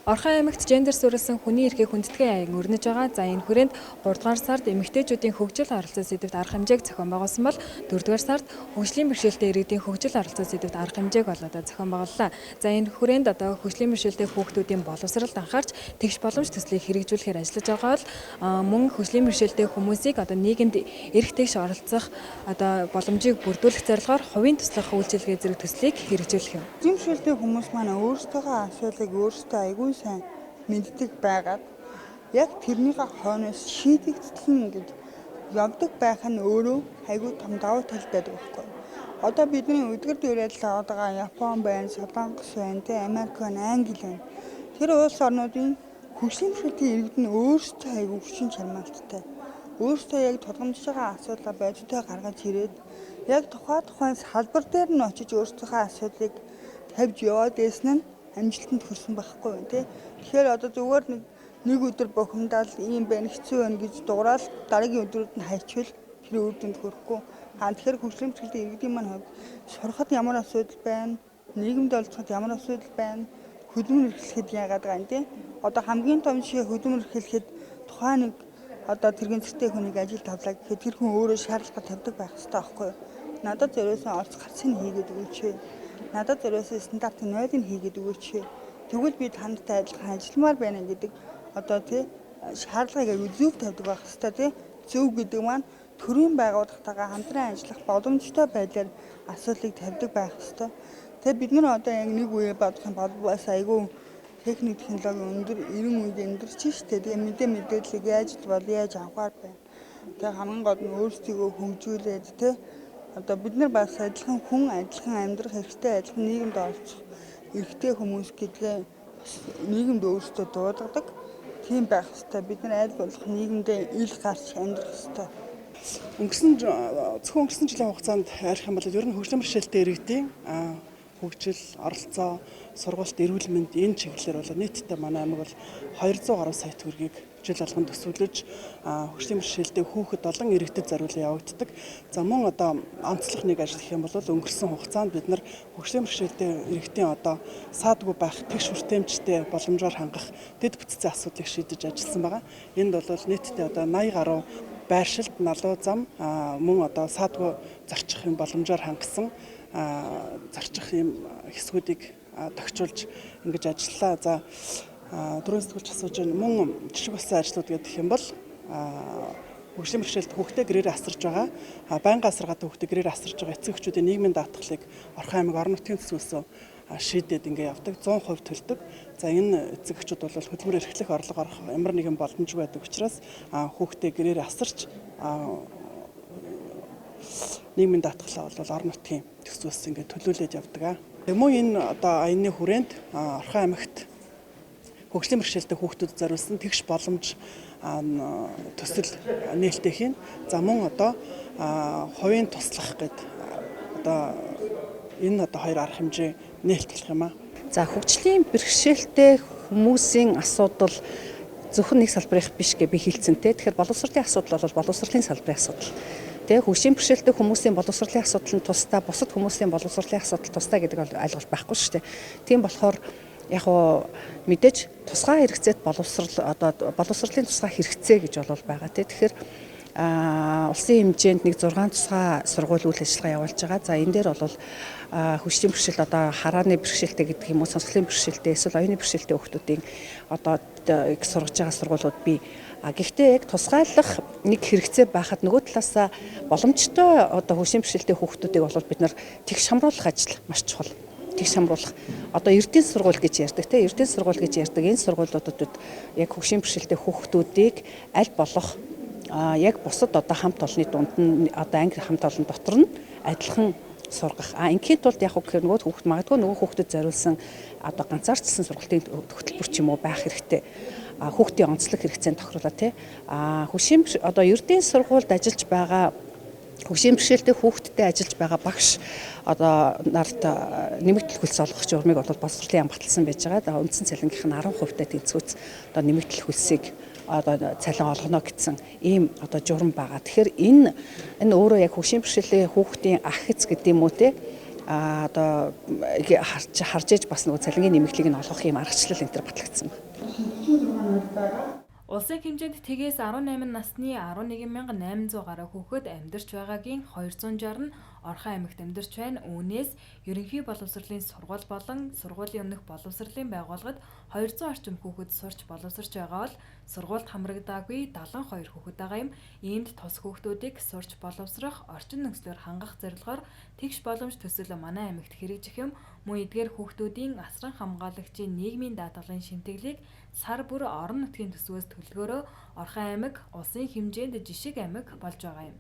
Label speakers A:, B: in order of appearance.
A: Орхон аймагт гендер суурилсан хүний эрхийг хүндэтгэн аян өрнөж байгаа. За, энэ хүрээнд 3 дугаар сард эмэгтэйчүүдийн хөгжил оролцоо сэдэвт арга хэмжээг зохион байгуулсан бол 4 дугаар сард хөгжлийн бэрхшээлтэй иргэдийн хөгжил оролцоо сэдэвт арга хэмжээг бол одоо зохион байгууллаа. За, энэ хүрээнд одоо хөгжлийн бэрхшээлтэй хүүхдүүдийн боловсролд анхаарч тэгш боломж төслийг хэрэгжүүлэхээр ажиллаж байгаа бол мөн хөгжлийн бэрхшээлтэй хүмүүсийг одоо нийгэмд эрх тэгш оролцох одоо боломжийг бүрдүүлэх зорилгоор хувийн туслах үйлчилгээ зэрэг төслийг хэрэгжүүлэх юм.
B: Хөгжлийн бэрхшээлтэй хүмүүс маань өөрсдийнхөө асуудлыг өөрсдөө аягүй сайн мэддэг байгаад яг тэрнийхээ хойноос шийдэгдэл нь ингэж явдаг байх нь өөрөө аягүй том давуу тал байдаг байхгүй. Одоо бидний өдгөр дүүрэл байгаа Япон байна, Солонгос байна, тэ Америк байна, Англи байна. Тэр улс орнуудын хөгжлийн бэрхшээлтэй иргэд нь өөрсдөө аягүй хүчин чармайлттай. Өөрсдөө яг тулгамдж байгаа асуудлаа бодиттой гаргаж ирээд яг тухайн салбар дээр нь очиж өөрсдийнхөө асуудлыг тавьж яваад байсан нь амжилтанд хүрсэн байхгүй юу, тий. Тэгэхээр одоо зүгээр нэг өдөр бухимдал ийм байна, хэцүү байна гэж дуграал дараагийн өдрүүд нь хайчвал тэр үр дүнд хүрэхгүй. Тэгэхээр хөгжлийн бэрхшээлтэй иргэдийн маань хувьд сурахад ямар асуудал байна, нийгэмд оролцоход ямар асуудал байна, хөдөлмөр эрхлэхэд яагаад байгаа юм, тий. Одоо хамгийн том жишээ хөдөлмөр эрхлэхэд тухайн нэг одоо тэрэгцтэй хүнийг ажил тавлаа гэхэд тэр хүн өөрөө шаардлага тавьдаг байх хэрэгтэй байхгүй юу. Надад зориулсан орц гарцыг хийгээд өгөөч. Надад зориулсан стандартын 0-ыг хийгээд өгөөч. Тэгвэл би тантай адилхан ажилламаар байна гэдэг одоо тий шаардлагыг аягүй зөв тавьдаг байх хэрэгтэй, тий. Зөв гэдэг маань төрийн байгууллагатайгаа хамтран ажиллах боломжтой байдлаар асуудлыг тавьдаг байх хэрэгтэй. Тэгээ бид нар одоо яг нэг үе бодох юм бол бас аягүй техник технологи өндөр 90 үед амьдарч штэ. Тэгээ мэдээллийг яаж бол яаж авахар байна. Тэгээ хамгийн гол нь өөрсдийгөө хөгжүүлээд тий одоо бид нар бас адилхан хүн, адилхан амьдрах хэрэгтэй, адилхан нийгэмд оролцох эрхтэй хүмүүс гэдгээ бас нийгэмд өөрсдөө дуудгадаг. Тийм байх хэрэгтэй. Бид нар аль болох нийгэмдээ ил гарч амьдрах хэрэгтэй.
C: Зөвхөн өнгөрсөн жилийн хугацаанд ярих юм бол ер нь хөгжлийн бэрхшээлтэй иргэдийн хөгжил, оролцоо, сургалт, эрүүл мэнд энэ чиглэлээр бол нийтдээ манай аймаг бол 200 гаруй сая төгрөгийг жил болгон төсөөлөж хөгжлийн бэрхшээлтэй хүүхэд болон иргэдэд зориулан явагддаг. За, мөн одоо онцлог нэг ажил гэх юм бол өнгөрсөн хугацаанд бид нар хөгжлийн бэрхшээлтэй иргэдийн одоо саадгүй байх тэгш хүртээмжтэй боломжоор хангах дэд бүтцийн асуудлыг шийдэж ажилласан байгаа. Энд бол нийтдээ одоо 80 гаруй байршилд налуу зам, мөн одоо саадгүй зорчих юм боломжоор хангасан зарчих юм хэсгүүдийг тохижуулж ингэж ажиллалаа. За, түрүүн сэтгүүлч асууж байна. Мөн жишг болсон ажлууд гэх юм бол хөгжлийн бэрхшээлт хүүхдээ гэрээрээ асарж байгаа, байнгын асаргаатай хүүхдээ гэрээрээ асарж байгаа эцэг эхчүүдийн нийгмийн даатгалыг Орхон аймаг орон нутгийн төсвөөсөө шийдээд ингээ явдаг, 100% төлдөг. За, энэ эцэг эхчүүд бол хөдөлмөр эрхлэх орлого орох ямар нэгэн боломжгүй байдаг учраас хүүхдээ гэрээрээ асарч нийгмийн даатгалаа бол орон нутгийн төсвөөс ингээд төлөөлөд явдаг. Мөн энэ одоо аяны хүрээнд Орхон аймагт хөгжлийн бэрхшээлтэй хүүхдүүдэд зориулсан тэгш боломж төсөл нээлттэй хийн. За, мөн одоо хувийн туслах гээд одоо энэ одоо хоёр арга хэмжээ нээлтэлэх юм аа.
D: За, хөгжлийн бэрхшээлтэй хүмүүсийн асуудал зөвхөн нэг салбарынх биш гэж би хэлцэнтэй. Тэгэхээр боловсролын асуудал бол боловсролын салбарын асуудал. Тэ хөгжлийн бэрхшээлтэй хүмүүсийн боловсролын асуудал нь тусдаа, бусад хүмүүсийн боловсролын асуудал тусдаа гэдэг бол ойлголт байхгүй шүү дээ. Тийм болохоор яг уу мэдээж тусгай хэрэгцээт боловсрол одоо боловсролын тусгай хэрэгцээ гэж бол байгаа тий. Тэгэхээр улсын хэмжээнд нэг 6 тусгай сургууль үйл ажиллагаа явуулж байгаа. За, энэ дээр бол хөгжлийн бэрхшээл, одоо харааны бэрхшээлтэй гэдэг юм уу, сонсголын бэрхшээлтэй, эсвэл оюуны бэрхшээлтэй хүүхдүүдийн одоо сургаж байгаа сургуулиуд бий. Гэхдээ яг тусгайлах нэг хэрэгцээ байхад нөгөө талаасаа боломжтой одоо хөгжлийн бэрхшээлтэй хүүхдүүдийг бол бид нар тэгш хамруулах ажил маш чухал. Тэгш хамруулах. Одоо эрдийн сургууль гэж ярьдаг те, эрдийн сургууль гэж ярьдаг энэ сургуулиудад бид яг хөгжлийн бэрхшээлтэй хүүхдүүдийг аль болох яг бусад одоо хамт олонны дунд нь, одоо анги хамт олон дотор нь адилхан сургах. Ингээм тулд яг гэхээр нөгөө хүүхд магадгүй нөгөө хүүхдэд зориулсан одоо ганцаарчсан сургалтын хөтөлбөр ч юм уу байх хэрэгтэй. Хүүхдийн онцлог хэрэгцээнд тохируулаад тий. Хөгжлийн одоо эрдийн сургуульд ажиллаж байгаа хөгжлийн бэрхшээлтэй хүүхдтэй ажиллаж байгаа багш одоо нарт нэмэгдэл хөлс олгох журмыг бол боловсролын яам баталсан байж байгаа. Үндсэн цалингийнх нь 10%-тай тэнцвүүц одоо нэмэгдэл хөлсийг одоо цалин олгоно гэсэн ийм одоо журам байгаа. Тэгэхээр энэ өөрөө яг хөгжлийн бэрхшээлийн хүүхдийн ах эц гэдэг юм уу те, одоо харж иж бас нөгөө цалингийн нэмэгдлийг нь олгох юм аргачлал энэ төр батлагдсан байна.
A: Улсын хэмжээнд тэгээс 18 насны 11,800 гаруй хүүхэд амьдарч байгаагийн 260 нь Орхон аймагт амьдарч байна. Үүнээс ерөнхий боловсролын сургууль болон сургуулийн өмнөх боловсролын байгууллагад 200 орчим хүүхэд сурч боловсорч байгаа бол сургуульд хамрагдаагүй 72 хүүхэд байгаа юм. Иймд тус хүүхдүүдийг сурч боловсрох орчин нөхцлөөр хангах зорилгоор тэгш боломж төсөл манай аймагт хэрэгжих юм. Мөн эдгээр хүүхдүүдийн асран хамгаалагчийн нийгмийн даатгалын шимтгэлийг сар бүр орон нутгийн төсвөөс төлгөөрөө Орхон аймаг улсын хэмжээнд жишг аймаг болж байгаа юм.